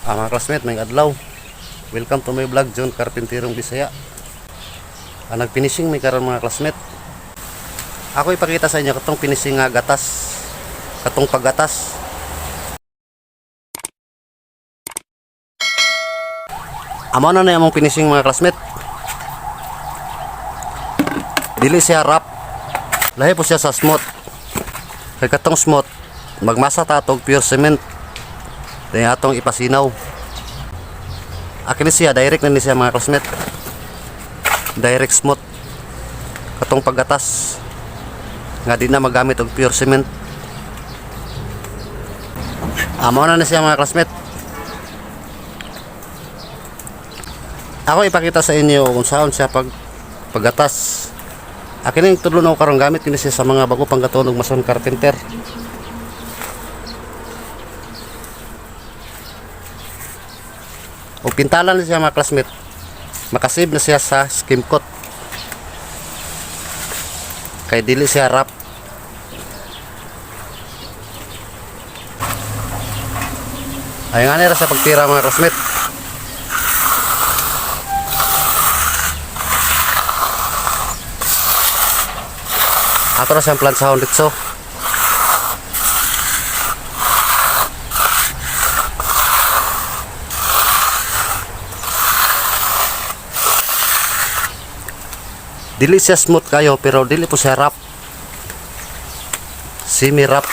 Mga classmate, may adlaw. Welcome to my vlog, John Carpinterong Bisaya. Nagfinishing may karon, mga classmate. Ako ipakita sa inyo katong finishing nga gatas. Katong paggatas. Amo na na among finishing, mga classmate. Dili siya rough. Lahi po siya sa smooth. Kay katong smooth, magmasa ta og pure cement. Dahil atong ipasinaw. Akin ni siya, direct na ni siya, mga classmate. Direct smooth. Katong paggatas. Nga di na magamit og pure cement. Amo na ni siya, mga classmate. Ako ipakita sa inyo kung saan siya paggatas. Akin yung tudlo na ko karon, gamit kini siya sa mga bago pang gatuon og mason carpenter. O pintalan na siya, mga classmate. Makasave na siya sa skim coat. Kay dili siya rough. Ay nga nila sa pagtira, mga classmate. Ato na siyang plansahon ditso. Dili siya smooth kayo pero dili po siya rough. Semi rough.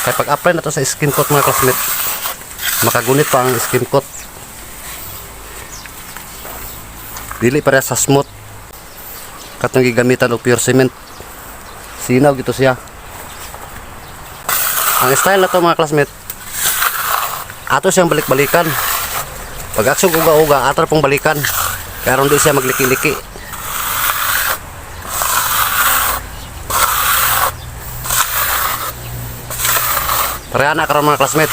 Kaya pag-apply na to sa skim coat, mga classmate, makagunit pa ang skim coat. Dili pareha sa smooth. Katong gigamitan og pure cement. Sinaw gito siya. Ang style na to, mga classmate, ato siyang balik-balikan. Pag aksog uga-uga, ato pong balikan. Pero hindi siya magliki-liki. Pareha na karon, mga classmate.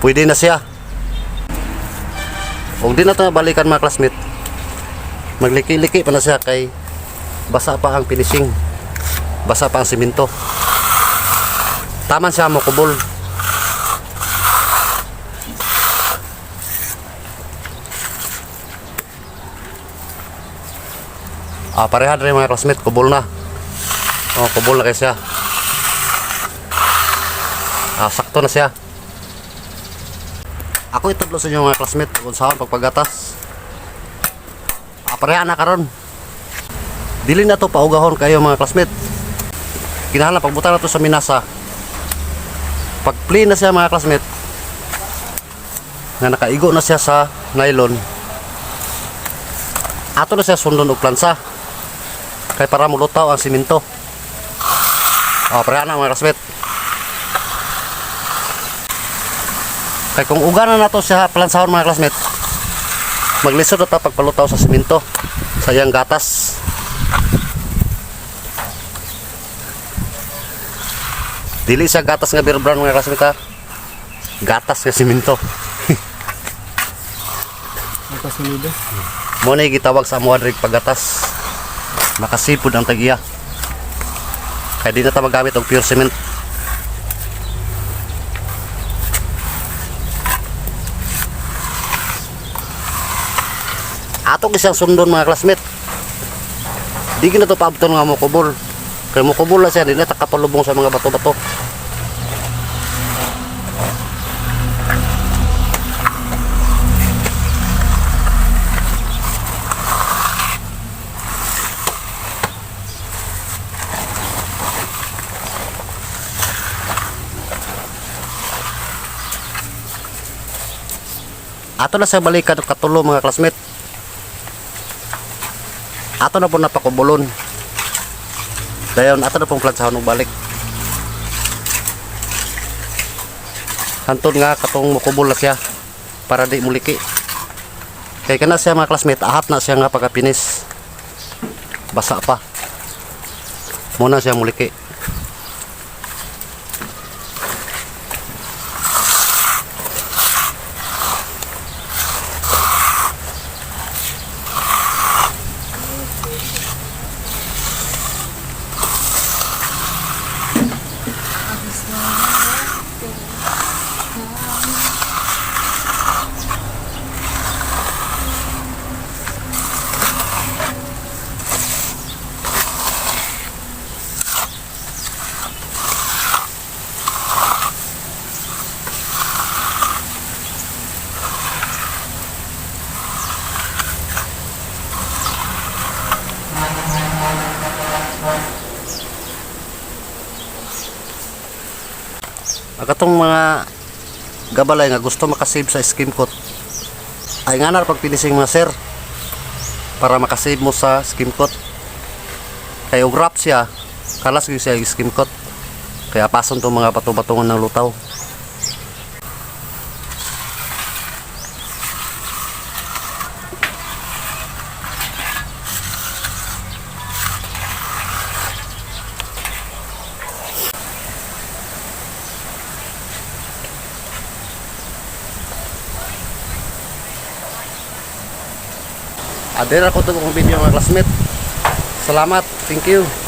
Pwede na siya. Kung di na ito balikan, mga classmate, magliki-liki pa na siya kay basa pa ang finishing. Basa pa ang simento. Taman siya mo kubol. Pareha rin, mga classmate, kubol na. Oh, kubol na kay siya. Sakto na siya. Ako itudlo sa inyo, mga classmate, kung saan pagpagatas. Pareha na karon. Dili na to paugahon kayo, mga classmate. Kinahanglan pagbutang na to sa minasa. Pag play na siya, mga classmate, nga nakaigo na siya sa nylon. Ato na siya sundon og plansa. Kay para mulutaw ang simento. Pareha na, mga classmate. Kay kung uga na nato siya plansahon, mga classmate, maglisod na ta pagpalutaw sa simento sa iyang gatas. Dili siya gatas nga beer brand, mga classmate, ha. Gatas nga simento. Atas nila. Mo na gitawag sa amuan rig paggatas. Makasipod ang tagiya. Kay di na ta magamit og pure cement. Ato kisang sundon, mga classmate. Di gina to paabton nga mo kubol. Kay mo kubol na siya, di na ta kapalubong sa mga bato-bato. Ato na sa balikan og katulo, mga classmate. Ato na po napakubulon. Dayon ato na pong plansahon og balik. Hantod nga katong mukubol na siya para di muliki. Kay kana siya, mga classmate, ahat na siya nga pagkapinis. Basa pa. Muna siya muliki. Ang katong mga gabalay nga gusto makasave sa skim coat ay nga na pag finishing, mga sir, para makasave mo sa skim coat, kay og wrap siya, kalas gyud siya yung skim coat, kaya pason tong mga bato-batongan ng lutaw. Adera ko itong video, mga classmate. Salamat. Thank you.